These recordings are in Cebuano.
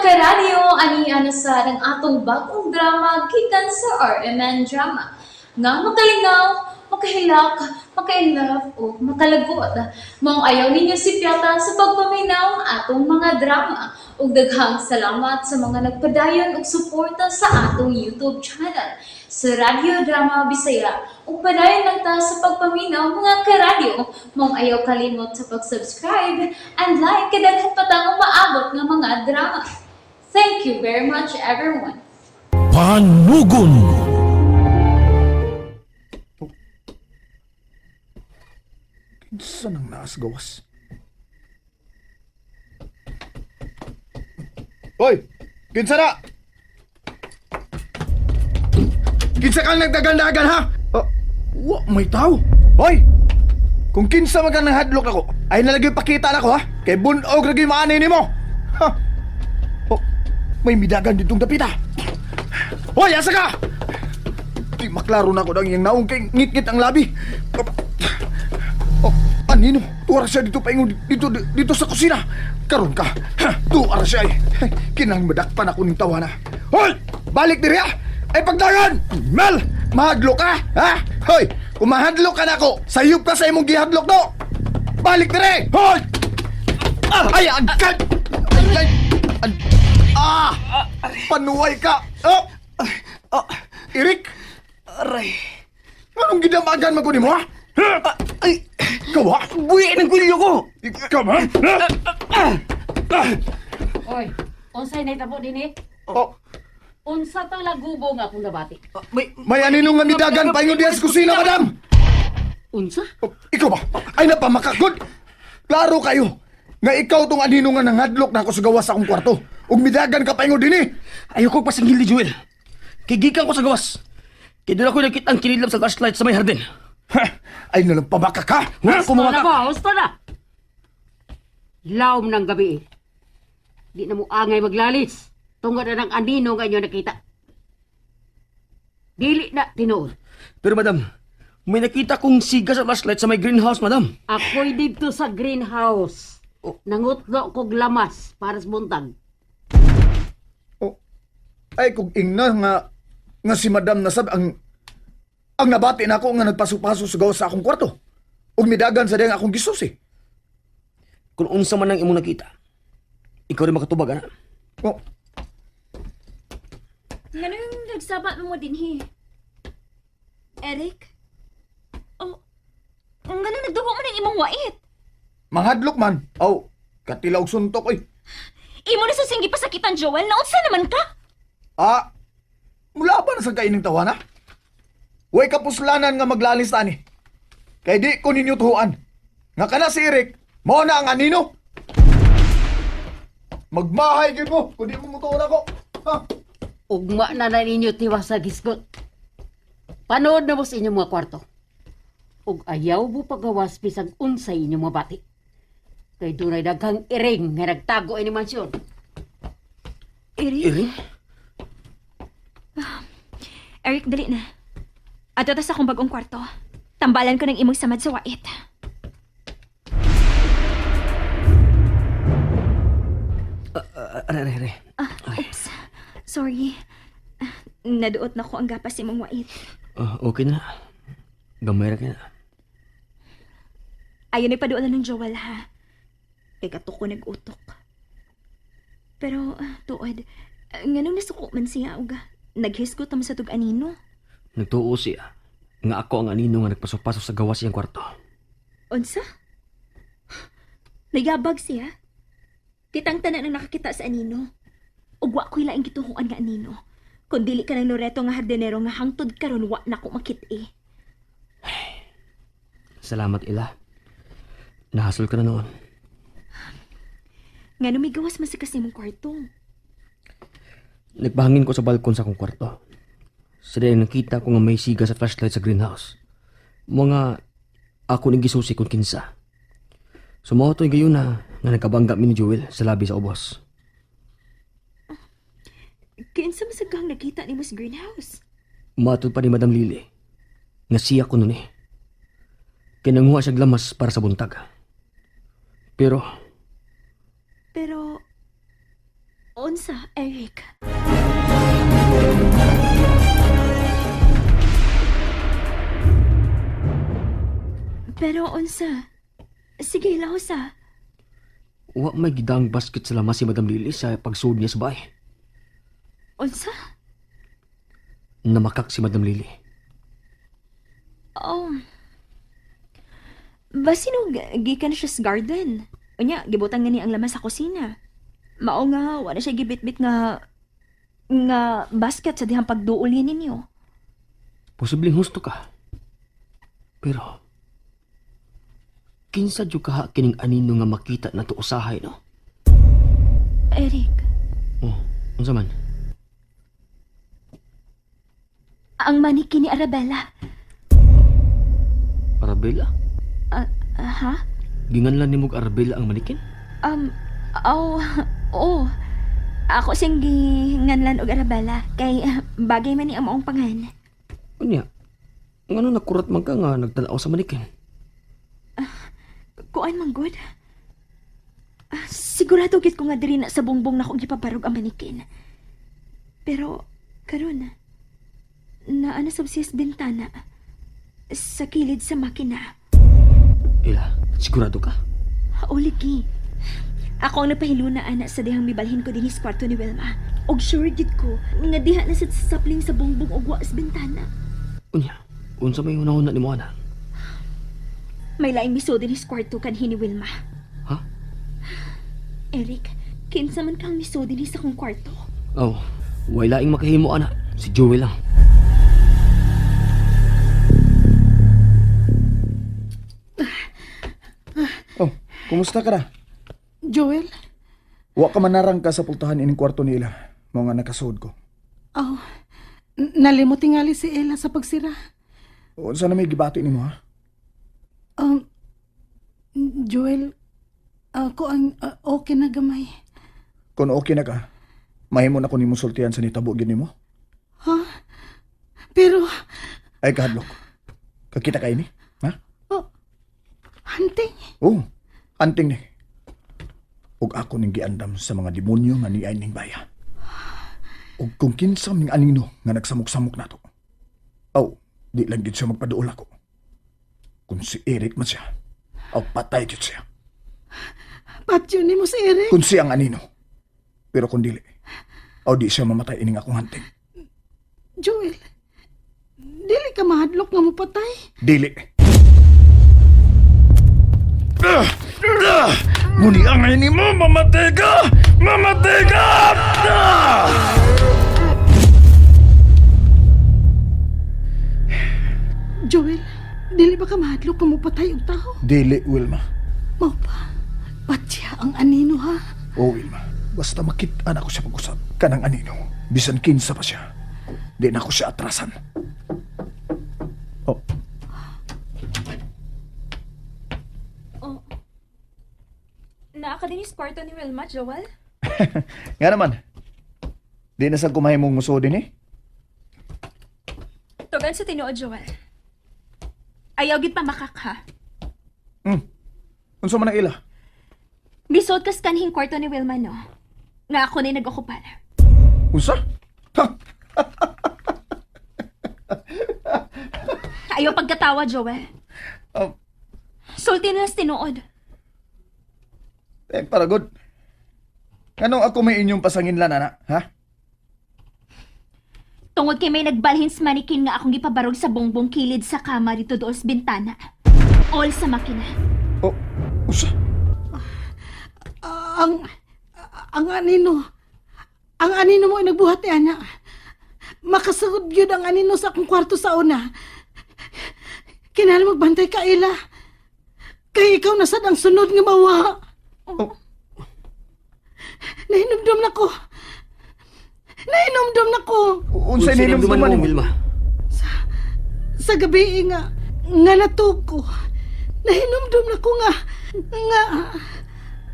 Karadyo, ani na sa ang atong bagong drama gikan sa RMN Drama. Nga makalingaw, makahilak, makainlove o makalagot. Maong ayaw ninyo sipyata sa pagpaminaw ang atong mga drama. Ug daghang salamat sa mga nagpadayon og suporta sa atong YouTube channel sa Radyo Drama Bisaya. Ug padayon lang ta sa pagpaminaw, mga karadyo. Maong ayaw kalimot sa pag-subscribe and like kay daghan pa tang umaabot nga mga drama. Thank you very much, everyone. Panugon. Kinsa nang naas gawas? Hoy! Kinsa na? Kinsa kang nagdagan-dagan ha? Oh, wa may tao. Hoy! Kung kinsa man kang nahadlok ako, ay nalagay pakita nako ha. Kay bunog lagi maani nimo. Ha. Oh, may midagan ditong dapita. Hoy, asa ka? Di maklaro na ko ang iyang naong kay ngit-ngit ang labi. Oh, anino? Tuara siya dito paingon dito dito sa kusina. Karon ka. Ha, tuara siya eh. Kinang madakpan ako ning tawana. Hoy! Balik diri ah! Ay pagdangan! Mel! Mahadlok ka! Ha? Hoy! Kung mahadlok ka nako, sayop ka sa imong gihadlok do! Balik diri! Hoy! Ah, ay, agad! Ay, ay, ah! Panuway ka! Oh! Ah, Eric! Aray. Anong gidamagan man ko nimo ha? Ah, ay, Ikaw ha? buwi ng kwilyo ko. Ikaw ha? Oy, unsay nahitabo dinhi? Oh, Unsa tong lagubo nga akong nabati? Ah, May, may anino nga midagan paingon diha sa kusina, madam! Unsa? Oh, ikaw ba? Ay napamakagod! Klaro kayo! Nga ikaw tong anino nga nangadlok na ako sa gawas sa akong kwarto. Ug midagan ka paingon dinhi. Ayoko pasingil ni Joel. Kigikan ko sa gawas. Kaya doon ako nakita ang kinidlap sa flashlight sa may hardin. Ha, ay nalang pamaka ka! Wala ko Husto na mamaka. ko, husto na. Lawom ng gabi eh. Di na mo angay maglalis. Tungod na ng anino nga inyo nakita. Dili na tinuod. Pero madam, may nakita kong siga sa flashlight sa may greenhouse, madam. Ako'y dito sa greenhouse. Nangutlo kog lamas para sa buntag. Oh, ay kung ingna nga nga si madam nasab ang nabati na ako nga nagpaso-paso sa gawas sa akong kwarto. Ug midagan sa diyang akong gisusi. Kung unsa man ang imong nakita, ikaw rin makatubag, ana. Oh, Nganong nagsaba mo dinhi? Eric? Oh, nganong nagdugo mo ng imong wait? manghadlok man. Aw, katilaw og suntok oy. Imo na sa singgi pasakitan, Joel. Naunsa naman ka? Ah, mula ba na sa kaining tawana? Huwag kapuslanan nga maglalis tani. Kay di ko ninyo tuhuan. Nga kana si Eric, mao na ang anino. Magmahay gyud mo, kung di mo mutuon ako. Ha? Ugma na na ninyo tiwa sa gisgot. Panood na mo sa inyong mga kwarto. Ug ayaw mo pagawas bisag unsay inyong mga bati. Kay dunay daghang iring nga nagtago ini mansyon. Eric? Iring? Eric, dali na. Ato ta sa akong bagong kwarto. Tambalan ko ng imong samad sa wait. Ah, aray, aray, aray. Ah, oops. Sorry. Ah, naduot na ko ang gapas imong wait. Ah, okay na. Gamay ra ka na. Ayaw na paduolan ng Joel, ha? Teka to ko nag-utok. Pero, tuod, nganong nasuko man siya, uga? Naghisgot naman sa tug-anino. Nagtuo siya nga ako ang anino nga nagpasok-pasok sa gawas iyang kwarto. Unsa? Nayabag siya? Kitang tanan ang nakakita sa anino. Ug wa ko'y laing gituhuan nga anino. Kung dili ka ng Loreto nga hardinero nga hangtod karon wa na ko makit-i. Salamat, Ila. Nahasol ka na noon. Nga numigawas man sa kasi mong kwarto. Nagpahangin ko sa balkon sa akong kwarto. Sa dahil nakita ko nga may siga sa flashlight sa greenhouse. Mga ako ning gisusi kung kinsa. Sumao to'y gayon na nga nagkabangga mi ni Jewel sa labi sa ubos. Kinsa man sa gang nakita nimo sa greenhouse? Matod pa ni Madam Lily nga siya ko nun eh. Kinanguha siya lamas para sa buntag. Pero Pero Unsa, Eric? Pero unsa? Sige, laos ah. Wa may gidang basket sa lamas si Madam Lily sa pagsuod niya sa bahay. Unsa? Namakak si Madam Lily. Oh. Basin og gikan siya sa garden. Unya, gibutang nga ni ang laman sa kusina. Mao nga, wala siya gibitbit nga nga basket sa dihang pagduol niya ninyo. Posibleng husto ka. Pero, kinsa jud kaha kining anino nga makita nato usahay, no? Eric, Oh, unsa man? ang maniki ni Arabella. Arabella? Ah, ah, ha? Ginganlan nimo og Arabella ang manikin? Um, oh, oh. Ako siyang ginganlan og Arabella kay bagay man ni ang maong pangan. Unya, ngano nakurat man ka nga nagtanaw sa manikin? Kuan man gud. Ah, sigurado gid ko nga diri na sa bongbong na akong gipabarog ang manikin. Pero karon naa na sab siya sa bintana sa kilid sa makina. Ila, sigurado ka? O lagi. Ako ang nagpahiluna ana sa dihang mibalhin ko dinhi sa kwarto ni Wilma. Og sure gid ko nga diha na sa sapling sa bongbong og wa sa bintana. Unya, unsa may hunahuna nimo ana? May laing miso dinhi sa kwarto kanhi ni Wilma. Ha? Eric, kinsa man kang miso dinhi sa akong kwarto. Oh, way laing makahimo ana. Si Joey lang. Oh, kumusta ka ra? Joel? Wa ka manarang ka sa pultahan ining kwarto nila. Mao nga nakasuod ko. Oh, nalimot tingali si Ella sa pagsira. Unsa na may gibati nimo ha? Joel, ako ang okay na gamay. Kung okay na ka, mahimo na ko nimo sultihan sa nitabo gyud nimo. Ha? Pero, Ay kahadlok. Kakita kay ni? Ha? oh, hunting. Oh, anting ni. Ug ako ning giandam sa mga demonyo nga niay ning baya. Ug kung kinsa ning anino nga nagsamok-samok nato. Aw, di lang gid siya magpaduol ako. Kung si Eric man siya, aw patay gid siya. Patyo ni mo si Eric. Kung siya ang anino. Pero kung dili, aw di siya mamatay ining akong hanting. Joel, dili ka mahadlok nga mopatay. Dili. Muni ang ini mo, mamatay ka! Mamatay ka! Ah! Joel, dili ba ka mahadlok nga mopatay og tao? Dili, Wilma. Mao pa, patya ang anino ha. Oh, Wilma. Basta makit-an ako sa pag-usap. Kanang anino. Bisan kinsa pa siya. Di na ako siya atrasan. Oh, Oh. Naa ka dinhi sa kwarto ni Wilma, Joel? nga naman. Di na sa kumahay mong muso din eh. Tugan sa tinuod, Joel. Ayaw gid pa makak, ha? Unsa man ang ila? Misod kas kanhing kwarto ni Wilma, no? Nga ako na nag-okupar. Unsa? Ha? Ayaw pagkatawa, Joel. Oh, Sulti na lang sa tinuod. eh, para good. Anong ako may inyong pasangin lan, ana? Ha? Tungod kay may nagbalhin sa manikin nga akong gipabarog sa bongbong kilid sa kama dito dool sa bintana. All sa makina. Oh, unsa? Ah, ang ang anino. Ang anino mo ay nagbuhat ni ana. Makasugod gyud ang anino sa akong kwarto sa una. Kinahanglan magbantay ka, Ella. Kay ikaw na sad ang sunod nga mawa. Oh. Nahinumdum na ko. Nahinumdum na ko. Unsa hinumduman inumduman mo, nimo? Wilma? Sa gabi nga, nga natug ko. Nahinumdum na ko nga, nga,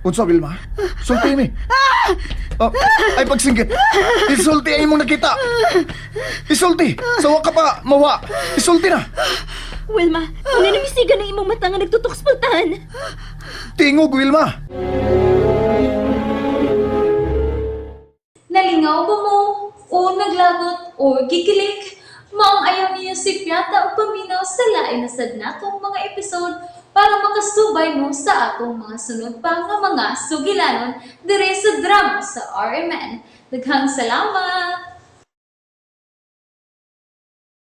Unsa Wilma? Sulti mi. Oh, ay pagsinggit. Isulti ay imong nakita. Isulti. Sawa ka pa mawa. Isulti na. Wilma, ano namisigan ng imong mata nga nagtutok sa pultahan? Tingog Wilma. Nalingaw ba mo? O naglagot o gikilig? Maong ayaw niyo si Piata o paminaw sa lain na sad natong mga episode para makasubay mo sa atong mga sunod pa nga mga sugilanon dire sa drama sa RMN. Daghang salamat!